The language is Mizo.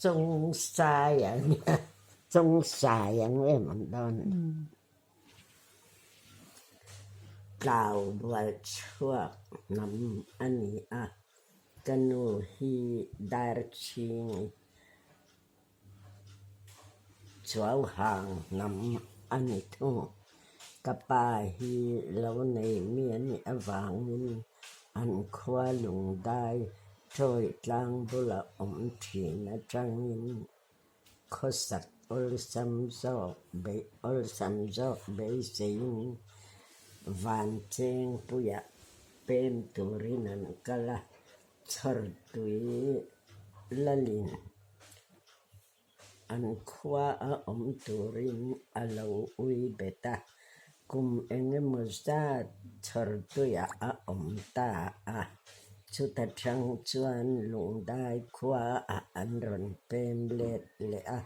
Chawngsaia nia, Chawngsaia nge maw dawn? Tlau bual chhuak hnam a ni a, ka nu hi Darchhingi Chuauhang hnam a ni thung. Ka pa hi lo nei mi a nih avangin an khua lungdai Ṭawi tlang bula awm ṭhin aṭangin khawsak awlsam zawk awlsam zawk beiseiin Vanchengpuiah pem turin an kal a, chhawrtui lalin an khua a awm turin a lo ui bet a, kum eng emaw zat chhawrtuiah a awm ta a, chuta chang chuan Lungdai khuaah an rawn pem let leh a.